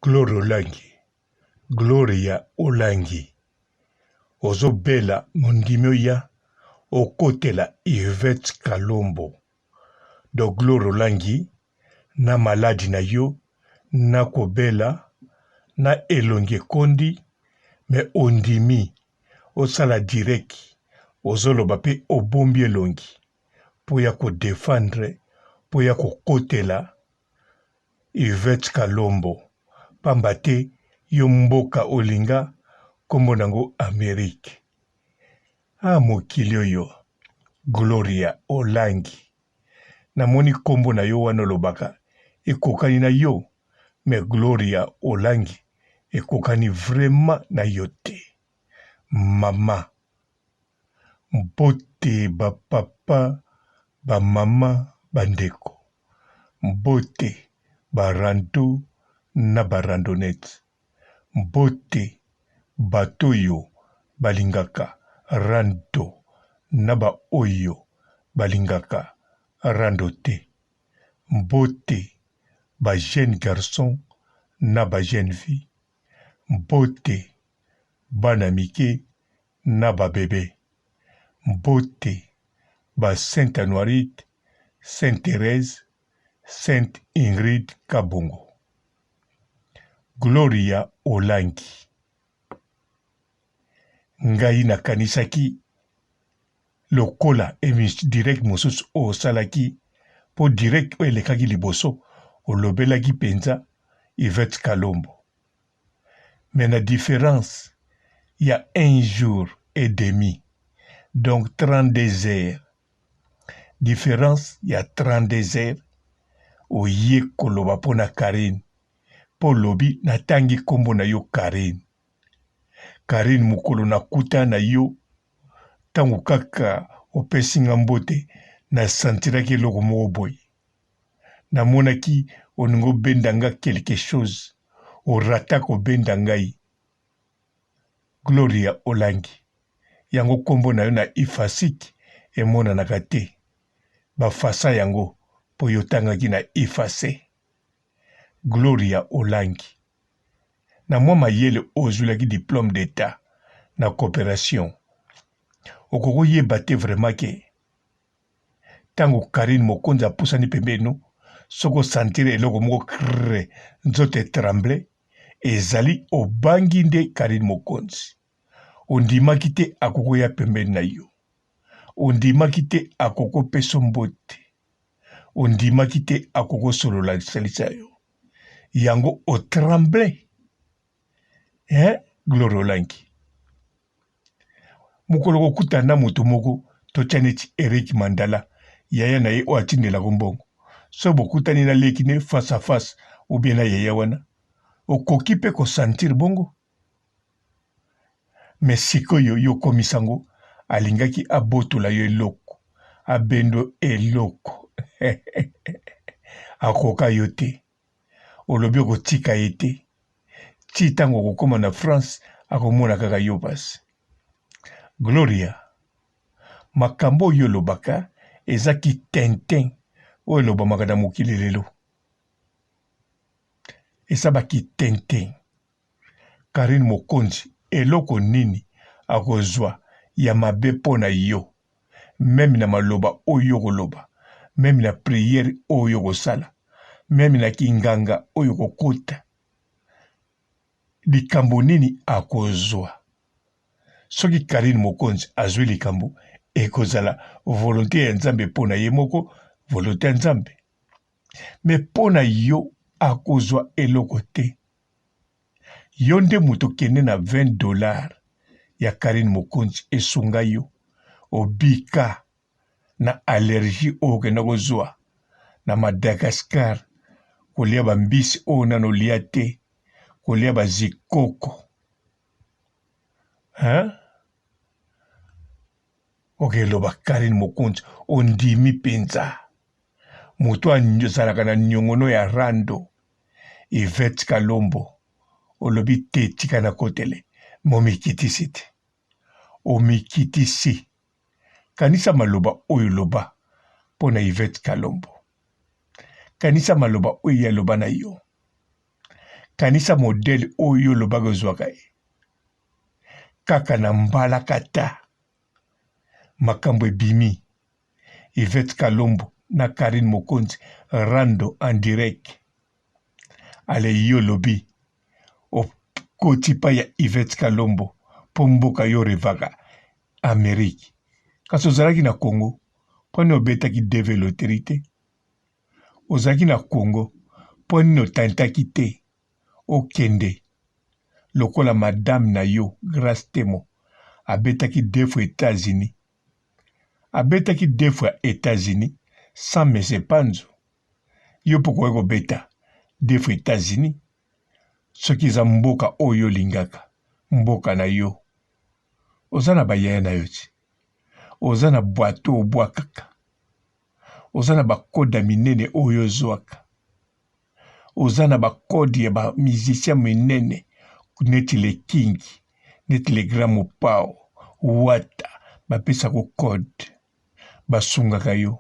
Gloria Olangi, Gloria Olangi ozo bela mondimi oya okotela Yvette Kalombo donc Gloria Olangi na maladi na yo na kobela na elongi ekondi mais ondimi osala direct ozoloba pe obombi elongi po ya ko defendre po ya kokotela Yvette Kalombo pamba te yo mboka olinga kombo nango Amerique ah mokili oyo Gloria Olangi namoni kombo na yo wana olobaka ekokani na yo mais Gloria Olangi ekokani vraiment na yo te mama mbote ba papa ba mama ba ndeko Mbote ba rando na ba randonnettes. Mbote bato oyo balingaka rando na ba oyo balingaka rando te. Mbote ba jeunes garçons na ba jeunes filles. Mbote bana mike na ba bebes. Mbote ba Saint Anuarite Sainte Therèse, Sainte Ingrid Kabongo. Gloria Olangi. Ngai nakanisaki lokola emission direct mosusu oyo osalaki mpo direct oyo elekaki liboso olobelaki mpenza Yvette Kalombo. Mais na difference ya un jour et demi donc 32 heures Difference ya 32 heures oye koloba pona Carine po olobi natangi kombo na yo Carine. Carine mokolo nakuta na yo tango kaka opesi nga mbote na sentiraki eloko moko boye. Namonaki olingi obenda nga quelque chose orata kobenda ngai. Gloria Olangi yango kombo nayo na ifasic emonanaka te ba fasa yango po yo otangaki na iface Gloria Olangi na mwa mayele oyo ozuilaki diplome d'etat na cooperation okoki oyeba te vraiment ke Tango Carine mokonzi apusani pembeni no soki o sentir eloko moko crrr nzoto e tremble ezali obangi nde Carine mokonzi. Ondimaki te akoki koya pembeni na yo. Ondimaki te akoki kopesa yo mbote. Ondimaki te akoki kosolola salisa yo. Yango o tremble hein Gloria Olangi. Mokolo okokutana na moto moko, totya neti Eric Mandala, yaya na ye oyo atindelaka yo mbongo. Soki bokutani na leki ne face à face ou bien na yaya wana, okoki pe ko sentir bongo? Mais sikoyo yo okomisi yango alingaki abotola yo eloko, abendo eloko. Akoka yo te. Olobi okotika ye te. Tii tango okokoma na France akomona kaka yo pasi. Gloria makambo oyo olobaka eza ki tintin oyo elobamaka na mokili lelo. Eza ba ki tintin. Carine Mokonzi eloko nini akozua ya mabe po na yo meme na maloba oyo okoloba meme na prière oyo okosala meme na kinganga oyo okokota likambo nini akozua soki Carine Mokonzi azui likambo ekozala volonte ya Nzambe po na ye moko volonte ya Nzambe mais po na yo akozua eloko te. Yo nde mutu okende na 20 dollars ya Carine Mokonzi esunga yo obika na allergie oyo okenda kozua na Madagascar kolia ba mbisi oyo nanu olia te kolia ba zikoko hein okeloba Carine Mokonzi ondimi penza moto azalaka na niongono ya rando Yvette Kalombo olobi te tika na kotele mais omikitisi te omikitisi kanisa maloba oyo oloba mpo na Yvette Kalombo kanisa maloba oyo ye aloba na yo. Kanisa modèle oyo olobaka ozwaka ye kaka na mbalakata makambo ebimi Yvette Kalombo na Carine Mokonzi rando en direct ale yo olobi okoti pa ya Yvette Kalombo po mboka yo revaka Amerique kasi ozalaki na Congo mpo nini obetaki DV loterie te Ozalaki na Congo po nini otantaki te okende lokola madame na yo Grace Temo abetaki deux fois Etats Unis abetaki deux fois Etats Unis sans monsieur Panzu yo pe okoki kobeta deux fois Etats Unis soki eza mboka oyo olingaka mboka na yo oza na ba yaya na yo ti oza na bwato obwakaka Oza na ba code ya minene oyo ozwaka. Oza na ba code ya ba musiciens minene neti le king, neti le grand mopao, wata bapesaka yo code basungaka yo.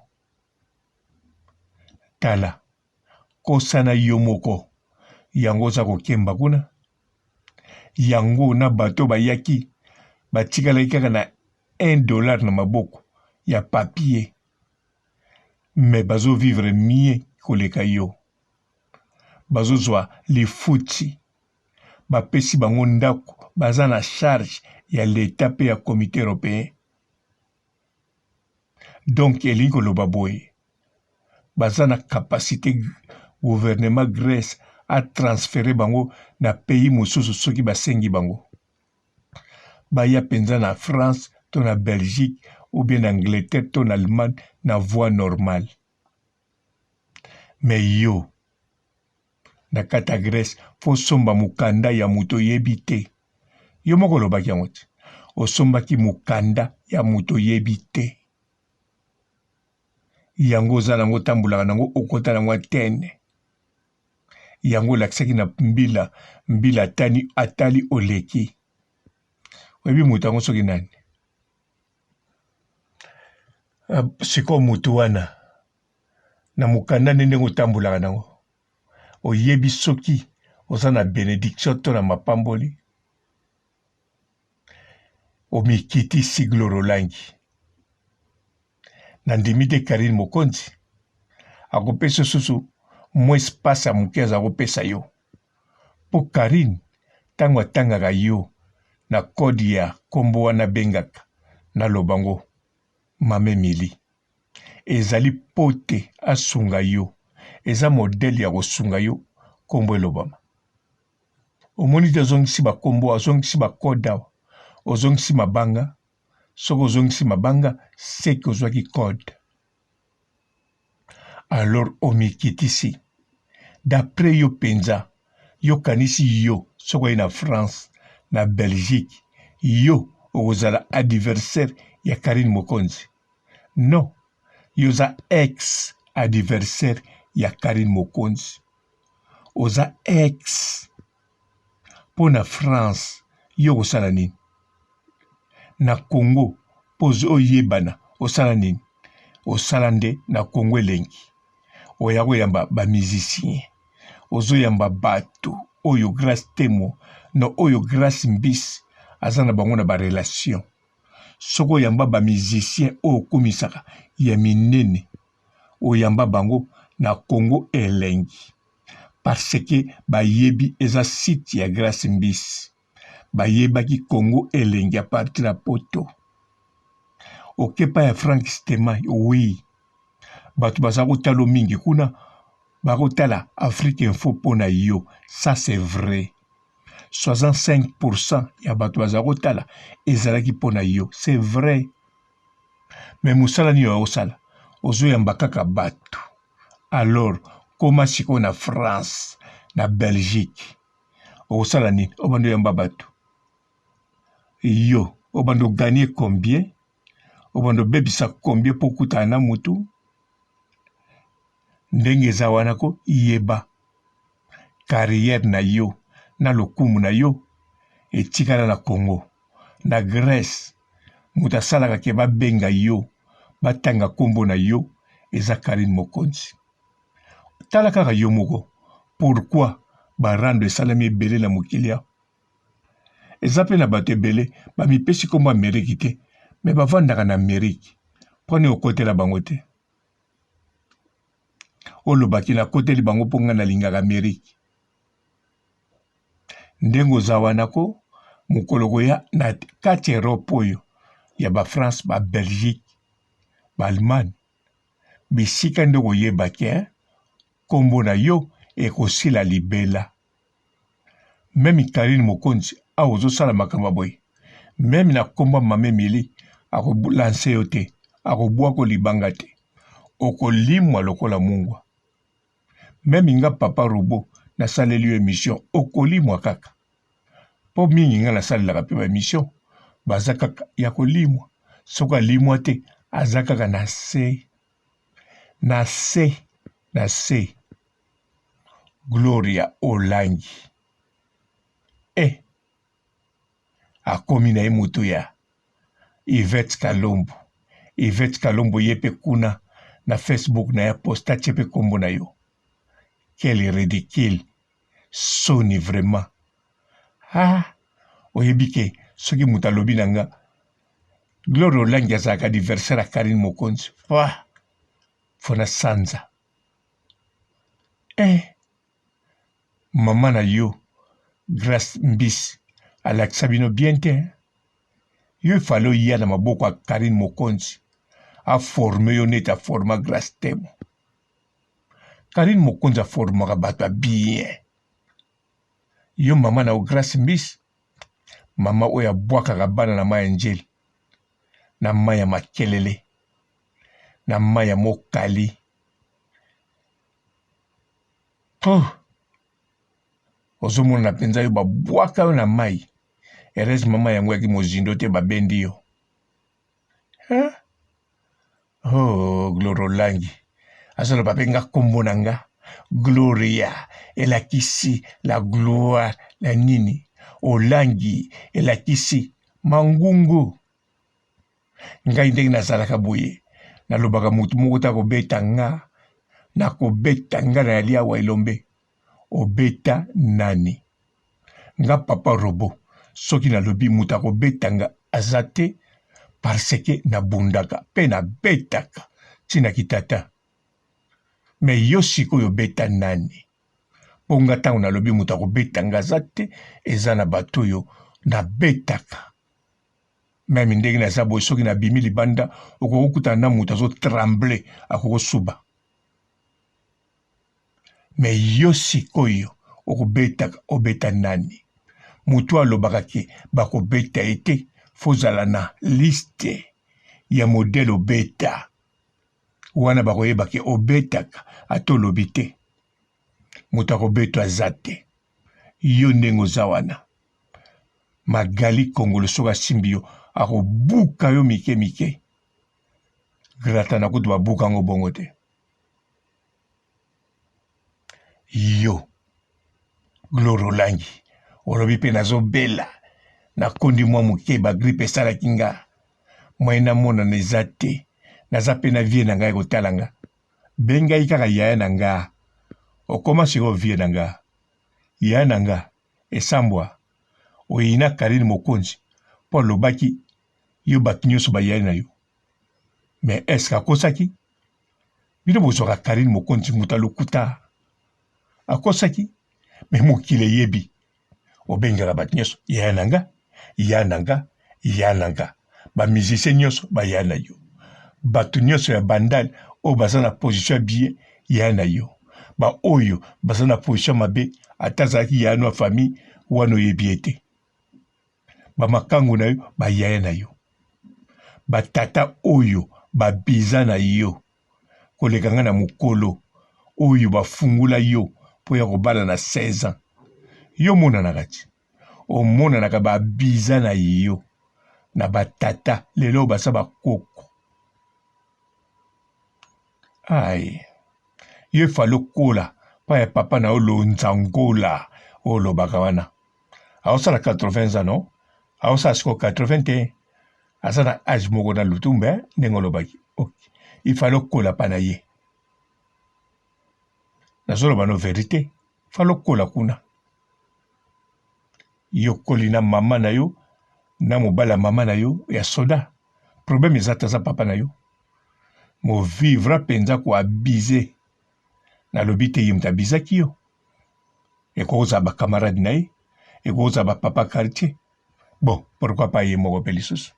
Tala kosana yo moko yango oza kokemba kuna yango na bato bayaki batikalaki kaka na un dollar na maboko ya papier mais bazo vivre mieux koleka yo bazozwa lifuti bapesi bango ndako baza na charge ya l'etat pe ya comite europeen donc elingi koloba boye baza na capacite gouvernement Grèce a transfere bango na pays mosusu soki basengi bango baya penza na France to na Belgique ou bien na Angleterre to na Allemagne na voie normale. Mais yo na kati ya Grèce faut osomba mukanda ya moto oyebi te. Yo moko olobaki yango te. Osombaki mukanda ya moto oyebi te. Yango oza nango otambolaka nango okota nango Athènes. Yango olakisaki na mbila mbila atani atali oleki. Oyebi moto yango soki nani? Ah, sikoyo moto wana na mokanda nde ndenge otambolaka nango oyebi soki oza na benediction to na mapamboli omikitisi Gloria Olangi nandimi te Carine Mokonzi akopesa susu mwa espace ya moke aza kopesa yo po Carine tango atangaka yo na code ya kombo wana abengaka naloba ngo mama Emilie ezali po te asunga yo eza modèle ya kosunga yo kombo elobama omoni te ozongisi ba kombo ozongisi ba code awa ozongisi mabanga soki ozongisi mabanga seke ozwaki code alors omikitisi d'après yo penza yo okanisi yo soki oye na France na Belgique yo okozala adversaire ya Carine Mokonzi non yo oza ex adversaire ya Carine Mokonzi oza ex po na France yo okosala nini na Congo po oyebana osala nini osala nde na Congo elengi oya koyamba ba musiciens ozoyamba bato oyo Grace Temo no oyo Grace Mbisi aza na bango na ba relation soki oyamba ba musiciens oyo okumisaka ya minene oyamba bango na Congo elengi parce que bayebi eza site ya Grace Mbisi bayebaki Congo elengi a partir ya poto okepa ya Frank Stemay oui bato baza kotalo mingi kuna bakotala Afrique Info mpo na yo ça c'est vrai 65% ya bato baza kotala ezalaki mpo na yo c'est vrai mais mosala nini osala ozoyamba kaka bato alors koma sikoyo na France na Belgique okosala nini obanda oyamba bato yo obanda oganie combien obanda obebisa combien mpo okutana na motu ndenge eza wana ko yeba carrière na yo na lokumu na yo etikala na Congo na Grèce moto asalaka ke babenga yo batanga nkombo na yo eza Carine Mokonzi tala kaka yo moko pourquoi? Ba rando esalemi ebele na mokili awa. Eza pe na bato ebele bamipesi kombo Amerique te mais bavandaka na Amerique. Mpo nini okotela bango te? Olobaki nakoteli bango mpo ngai nalingaka Amerique. Ndenge oza wana ko mokolo okoya na kati ya Europe oyo ya ba France, ba Belgique, ba Allemagne bisika nde okoyeba ke kombo na yo ekosila libela. Meme Carine Mokonzi awa ozosala makambo ya boye meme na kombo ya mama Emilie ako lance yo te akobwako libanga te okolimwa lokola mungwa meme nga papa robot nasaleli yo emission okolimwa kaka po mingi nga nasalelaka pe ba emission baza kaka ya kolimwa soki alimwa te aza kaka na se na se na se Gloria Olangi eh akomi na ye mutu ya Yvette Kalombo Yvette Kalombo ye pe kuna na Facebook na ye aposta atie pe kombo na yo quel ridicule soni vraiment ah oyebi ke soki mutu alobi na nga Gloria Olangi azalaka adversaire ya Carine Mokonzi ah fona sanza Eh maman na yo grace mbisi alakisa bino bien te hein? Yo ifale oya na maboko ya Carine Mokonzi a forme yo neti a forma Grace Temo. Carine Mokonzi a formaka bato ya bien. Yo mama na yo Grace Mbisi, mama oyo abwakaka bana na mayi ya njeli, na mayi ya makelele, na mayi ya mokali. Puh! Ozomonana mpenza yo babwaka yo na mai. Heureusement mai yango yaki mozindo te babendi yo. Hein? Oh, Gloria Olangi. Azoloba mpe nga kombo na nga. Gloria elakisi la gloire la nini? Olangi elakisi mangungu. Ngai ndenge nazalaka boye nalobaka motu moko te akobeta nga nakobeta nga nayali awa elombe obeta nani nga papa robo soki nalobi moto akobeta nga aza te parce que nabundaka pe nabetaka ntina kitata me yo sikoyo obeta nani mpo nga ntango nalobi moto akobeta nga aza te eza na bato oyo nabetaka Meme ndenge naza boye soki na bimi libanda okoki kokutana na moto azo tremble akoki kosuba. Mais yo sikoyo okobetaka obeta nani? Moto alobaka ke bakobeta ye te faut ozala na liste ya modèle obeta wana bakoyeba ke obetaka ata olobi te. Moto akobeta aza te. Yo ndenge oza wana Magali kongolo soki asimbi yo akobuka yo mike mike. Gratana kutu babuka yango bongo te. Yo Gloria Olangi olobi pe nazobela nakondi mwa moke ba grippe esalaki nga moyen namonana eza te naza pe na vie na ngai kotala nga bengai kaka yaya na nga okoma sikoyo vie na nga yaya na nga Esambwa oyina Carine Mokonzi po alobaki yo batu nioso bayali na yo mais est ce que akosaki? Bino bozwaka Carine Mokonzi moto ya lokuta akosaki mais mokili eyebi obengaka batu nioso yaya na nga ya na nga ya na nga ba musiciens nioso baya na yo batu nioso ya bandal oyo baza na position ya bien ya na yo ba oyo baza na position mabe ata azalaki yaya no ya famille wana oyebi ye te ba makangu na yo ba yaya na yo ba tata oyo ba biza na yo koleka nga na mokolo oyo bafungula yo mpo ya kobala na 16 ans yo omonanaka ti omonanaka ba biza na yo na ba tata lelo baza bakoko Ai yo efale okola pa ya papa na yo lonzangola oyo olobaka wana aosala 80 ans non aosala sikoyo 80 te aza na age moko na lutumba eh, ndenge olobaki okay. ifale okola pa na ye nazoloba no verite fale okola kuna. Yo okoli na mama na yo na mobali ya mama na yo ya soda. Problème eza te aza papa na yo. Movivra mpenza ko abuser. Nalobi te ye moto abizaki yo. Ekoki kozala ba camarade na ye, ekoki kozala ba papa quartier. Bon, pourquoi pas ye moko mpe lisusu.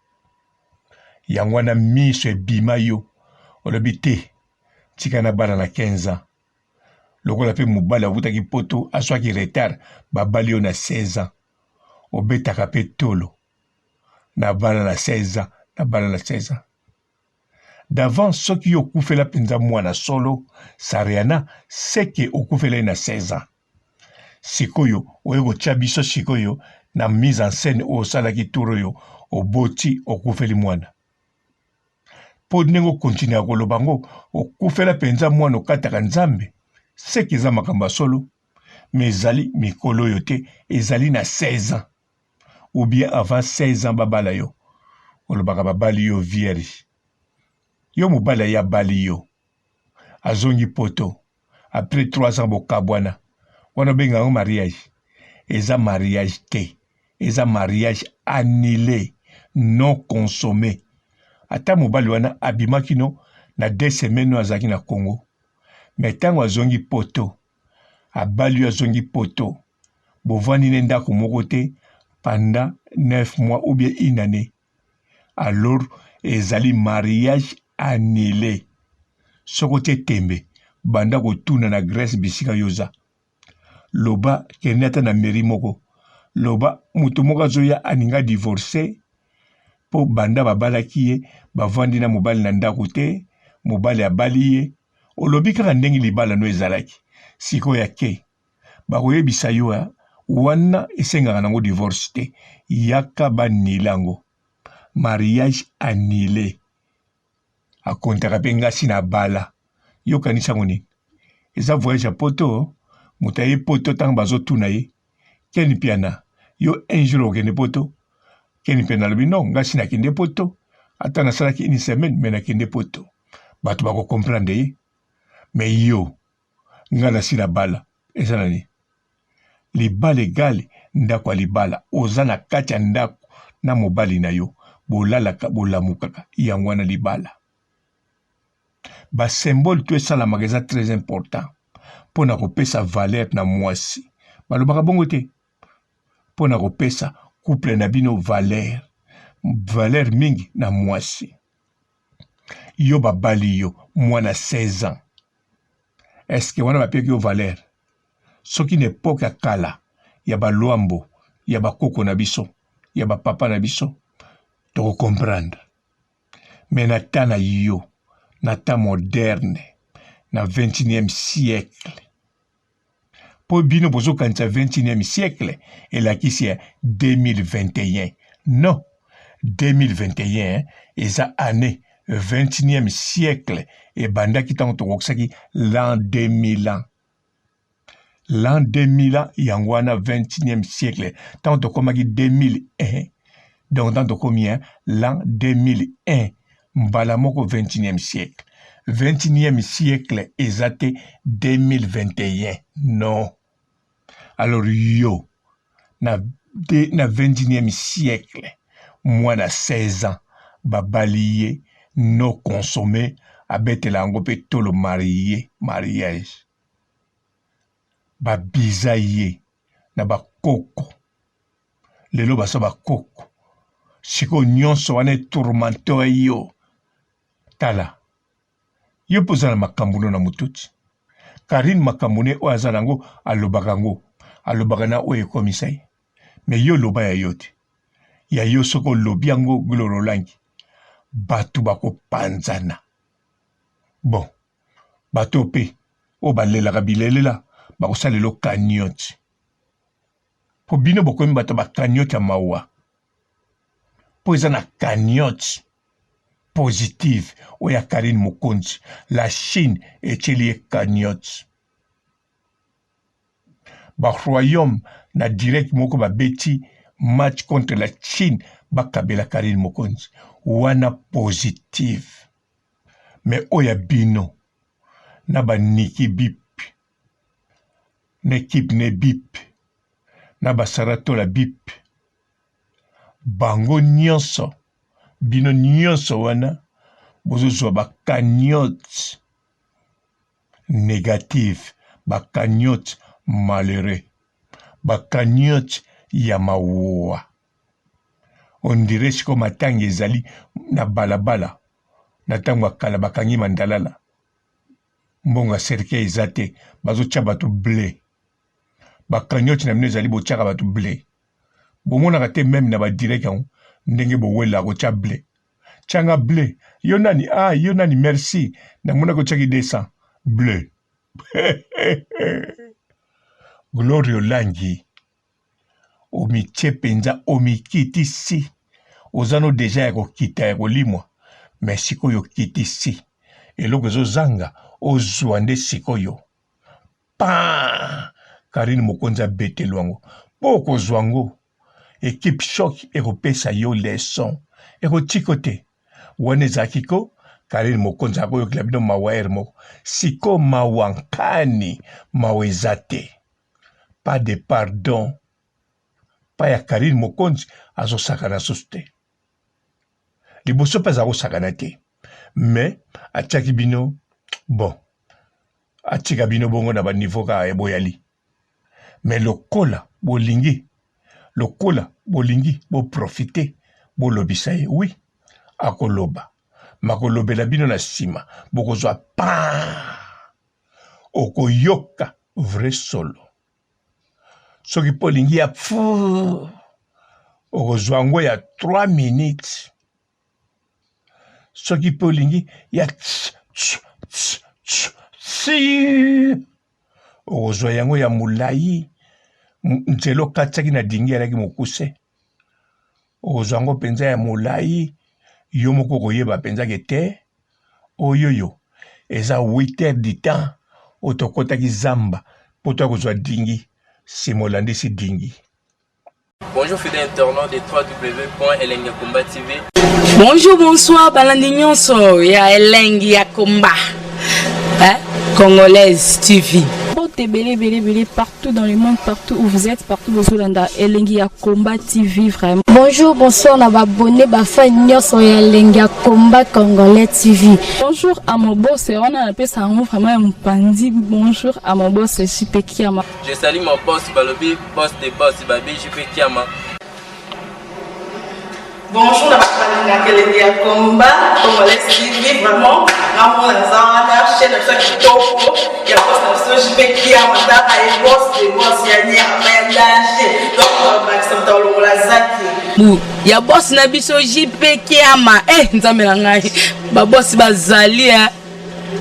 Yango wana miso ebima yo. Olobi te, tika na bala na 15 ans. Lokola pe mobali awutaki poto azwaki retard babali yo na 16 ans obetaka pe tolo na bala na 16 ans na bala na 16 ans d'avance soki yo okufela penza mwana solo Sariana seke okufela ye na 16 ans sikoyo oye kotia biso sikoyo na mise en scène oyo osalaki tour oyo oboti okufeli mwana Po ndenge o continuaka koloba ngo okufela penza mwana okataka nzambe seke eza makambo ya solo mais ezali mikolo oyo te ezali na 16 ans ou bien avant 16 ans babala yo olobaka babali yo vierge yo mobali aye abali yo azongi poto après 3 ans bokabwana wana obenga yango mariage eza mariage te eza mariage annule non consomme ata mobali wana abimaki no na deux semaines oyo azalaki na Congo mais ntango azongi poto abali yo azongi poto bovandi ne ndako moko te pendant 9 mois ou bien une année alors ezali mariage annule soki otie tembe banda kotuna na Grèce bisika yo oza loba kende ata na mairie moko loba moto moko azoya aninga divorce mpo banda babalaki ye bavandi na mobali na ndako te mobali abali ye olobi kaka ndenge libala no ezalaki sikoyo ake bakoyebisa yo ya wana esengaka nango divorce te yaka banile yango mariage annule akontaka mpe ngasi na bala yo okanisi yango nini eza voyage ya poto moto aye poto ntango bazotuna ye ken mpiana yo un jour okende poto ken mpiana alobi non ngasi nakende poto ata nasalaki une semaine me nakende poto bato bakokomprendre ye me yo nga nasi na bala eza na nini libala egale ndako ya libala oza na kati ya ndako na mobali na yo bolalaka bolamukaka yango wana libala ba symbole to esalamaka eza très important mpo na kopesa valeur na mwasi balobaka bongo te mpo na kopesa couple na bino valeur valeur mingi na mwasi yo babali yo mwana 16 ans eske wana bapeki yo valeur soki na epoke ya kala ya balwambo ya bakoko na biso ya bapapa na biso toko comprendre me na ta na yo na ta moderne na 21e siècle mpo bino bozokanisa 21e siècle elakisi ya 2021 non 2021 eza année 21e siècle ebandaki ntango tokokisaki l'an 2000 ans l'an 2000 ans yango wana 21e siècle ntango tokomaki 2001 donc ntango tokomi l'an 2001 mbala moko 21e siècle 21e siècle eza te 2021 non alors yo na, de, na 21e siècle mwana 16 ans babali ye no consommé abetela yango mpe tolo marie mariage babiza ye na bakoko lelo baza bakoko sikoyo nyonso wana etourmente yo tala yo mpe oza na makambo no na motuti karine makambo ne oyo aza nango alobaka yango alobaka na oyo ekomisa ye me yo loba ya yo te ya yo soki olobi yango gloro olangi bato bakopanzana bon bato mpe oyo balelaka bilelela bakosalela cagnotte mpo bino bokomi bato ba cagnotte ya mawa mpo eza na cagnotte positive oyo ya Karine Mokonzi la Chine etieli ye cagnotte ba royaume na direct moko babeti match contre la Chine bakabela Karine Mokonzi wana positive mais oyo ya bino na ba Niki Bip na equipe ne Bip. na ba Sarah Tola bip bango nionso bino nionso wana bozozwa ba cagnotte negative ba cagnotte malheureux ba cagnotte ya mawa on dirait sikoyo matanga ezali na balabala na ntango ya kala bakangi mandalala mbongo ya cercueil eza te bazotia bato ble ba cagnotte na bino ezali botiaka bato ble bomonaka te meme na ba direct yango ndenge bowelelaka kotia ble tianga ble yo nani ah yo nani merci namonaki otiaki 200 ble Gloria Olangi omitie mpenza omikitisi oza no deja ya kokita ya kolimwa me sikoyo okitisi eloko ezozanga ozwa nde sikoyo paa Carine mokonzi abetelu yango mpo okozwa yango equipe choc ekopesa yo leçon ekotiko te wana ezalaki ko Carine mokonzi akoyokela bino mawa heure moko siko mawa nkani mawa eza te pas de pardon pa ya Carine mokonzi azosakana susu te liboso mpe aza kosakana te mais atiaki bino bon atika bino bongo na ba niveau kaka ya boyali mais lokola bolingi lokola bolingi bo profiter bolobisa ye oui akoloba makolobela bino na nsima bokozwa paa okoyoka vrai solo soki mpo olingi ya fu okozwa yango ya 3 minutes soki mpe olingi ya tss, tss, tss, tss, tsi okozwa yango ya molai nzela okatisaki na dingi alaki mokuse okozwa yango mpenza ya molai yo moko okoyeba mpenza ke te oyoyo eza 8 heures du temps oyo tokotaki zamba mpo toya kozwa dingi nsima olandisi dingi. Bonjour fidèles internautes de www.elengiyakomba TV. Bonjour, bonsoir, balandi nyonso ya Elengi ya Komba. Hein? Congolaise TV. Mbote ebele ebele ebele partout dans le monde, partout où vous êtes, partout bozolanda Elengi ya Combat TV vraiment. Bonjour, bonsoir na ba abonné ba fan nyonso ya Elengi ya Combat Congolais TV. Bonjour à mon boss, wana napesa yango vraiment ya mopanzi. Bonjour à mon boss JP Kiama. Je salue mon boss balobi boss de boss babi JP Kiama. Bonjour na bato balingaka elengi ya combat congolais TV vraiment ngamona naza wana chaîne na biso ya kitoko ya boss na biso JP Kiama tala ye boss de boss ya nyama ya danger donc bakisa moto alongola zaki bu ya boss na biso JP Kiama eh nzambe na ngai ba boss bazali eh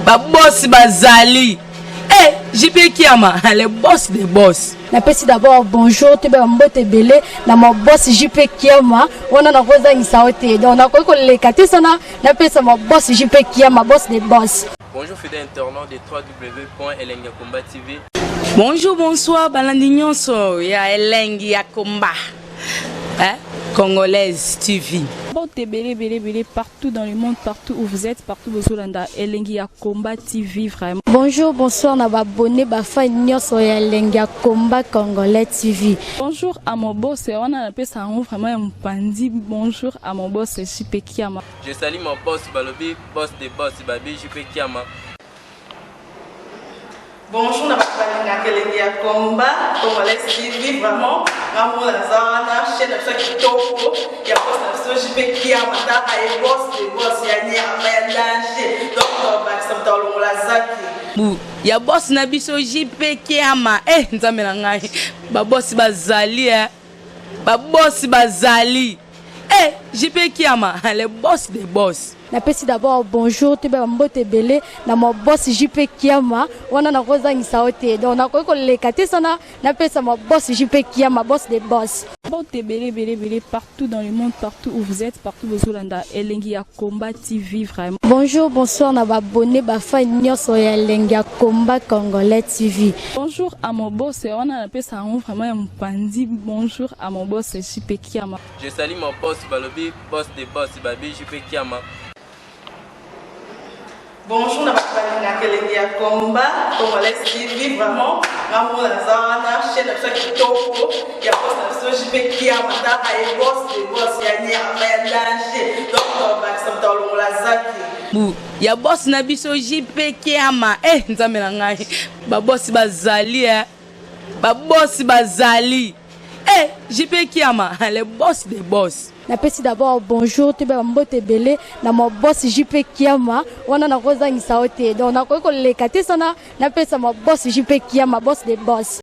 ba boss bazali Eh, JP Kiama, le boss des boss. Napesi d'abord bonjour toyeba ba mbote ebele na ma boss JP Kiama wana nakozangisa yo te donc nakoki koleka te sana napesa ma boss JP Kiama boss des boss. Bonjour fidèles internautes de www.elengiyakomba TV. Bonjour, bonsoir, balandi nyonso ya Elengi ya Komba. Hein? Congolaise TV. Mbote ebele ebele ebele partout dans le monde, partout où vous êtes, partout bozolanda Elengi ya Combat TV vraiment. Bonjour, bonsoir na ba abonné ba fan nyonso ya Elengi ya Combat Congolais TV. Bonjour à mon boss, wana napesa yango vraiment ya mopanzi. Bonjour à mon boss JP Kiama. Je salue mon boss balobi boss de boss babi JP Kiama. Bonjour na bato balingaka elengi ya combat congolais TV vraiment ngamona naza wana chaîne na biso ya kitoko ya boss na biso JP Kiama tala ye boss de boss ya nyama ya danger donc bakisa moto alongola zaki bu ya boss na biso JP Kiama eh nzambe na ngai ba boss bazali eh ba boss bazali eh JP Kiama le boss des boss. Napesi d'abord bonjour toyeba ba mbote ebele na ma boss JP Kiama wana nakozangisa yo te donc nakoki koleka te sana napesa ma boss JP Kiama boss des boss. Mbote ebele ebele ebele partout dans le monde, partout où vous êtes, partout bozolanda Elengi ya Combat TV vraiment. Bonjour, bonsoir na ba abonné ba fan nyonso ya Elengi ya Combat Congolais TV. Bonjour à mon boss, wana napesa yango vraiment ya mopanzi. Bonjour à mon boss JP Kiama. Je salue mon boss balobi boss de boss babi JP Kiama. Bonjour na bato balingaka elengi ya combat congolais TV. Vraiment, nga moko naza wana, chaîne na biso ya kitoko ya boss na biso JP Kiama. Taka ye, boss de boss ya nyama ya danger. Donc tobakisa moto alongola zaki Bu ya boss na biso JP Kiama. Eh, Nzambe na ngai, babosi bazali, eh. Babosi bazali, eh, JP Kiama, le boss de boss. Napesi d'abord bonjour, toyeba bambote ebele na maboss JP Kiama. Wana nakozangisa yo te, donc nakoki koleka te sana napesa maboss JP Kiama, boss de boss.